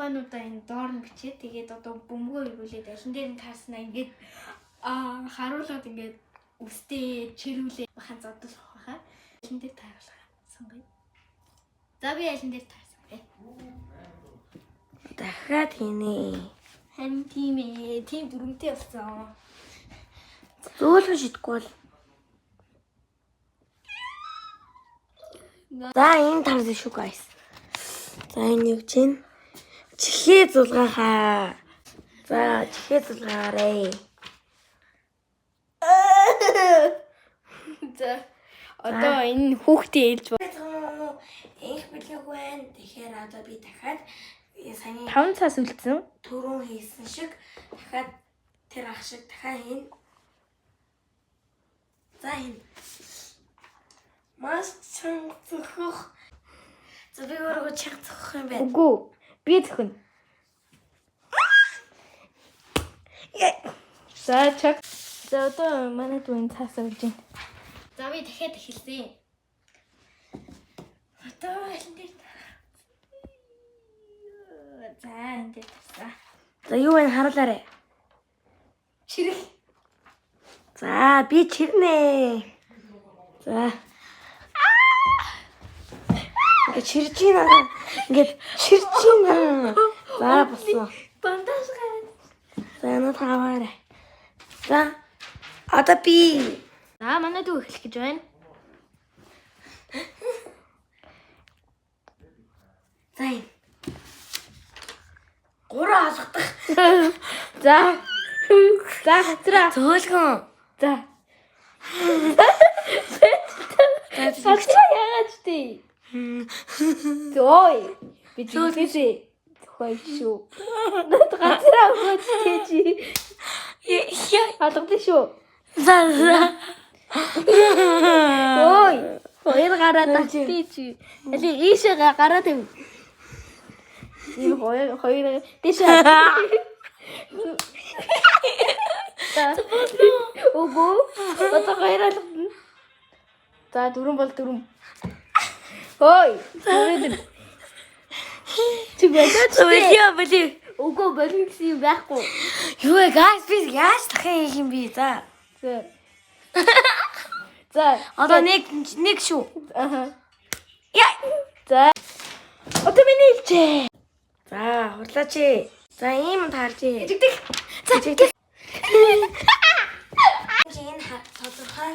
Тухайнуудаа энэ доор нь бичээд тэгээд одоо бөмбөгөө эргүүлээд алин дээр нь таарснаа ингээд харуулад ингээд үстэй чирүүлээ бахан зодуулах байхаа. Алин дээр тааруулах сонгоё. За би алин дээр таарсан бэ. Дахиад хийнэ. Харин тийм тийм дүрмтэй болсон. Зөөлхөн шидэхгүй бол. За энэ тарсан шүү guys. За энэ юу гэж юм? Чихээ зулгаахаа. За чихээ зулгаарэ. За одоо энэ хүүхдээ ээлж Инх бэлэг байна. Тэгэхээр одоо би дахиад саяны 5 цаас үлдсэн. түрүүн хийсэн шиг дахиад тэр ах шиг дахиад хийнэ. За хийнэ. Маш чанга зөхөх. За би өөрөө чанга зөхөх юм байна. Үгүй. Би зөвхөн. За чаг. За одоо манай дүү энэ цаас авч байна. За би дахиад эхэлсэн. Одоо алин дээр За энэ дээр тавьсан. За юу вэ харуулаарэ. Чирэх. За би чирнэ. За. Ингээд чирж байна. Ингээд чирж байна. За болсон. Бандаж гараад. За надад аваарай. За. Одоо би За манай дүү эхлэх гэж байна. За энэ. Гурав алгадах. За. За хацраа. Зөөлгөн. За. Хацраа яагаад тий? Ой. Би зүгээс зөхөй шүү. Над газраа өгөөч тий чи. Яа. Алгадсан шүү. За за. Ой. Хоёр гараад тий чи. Али ийшээ гараад ив. Энэ хоёр хоёр тийшээ. Үгүй. Одоо хоёр алгадна. За дөрөв бол дөрөв. Ой. Дөрөв. Чи болооч. Болио болио. Үгүй болно гэсэн юм байхгүй. Юу вэ guys би яаж дахин хийх юм бэ? За. За. За. Одоо нэг нэг шүү. Аха. Яа. За. Одоо миний хэлжээ. За хурлаач. ээ. За ийм таарч. Жигдэг. За. Энэ тодорхой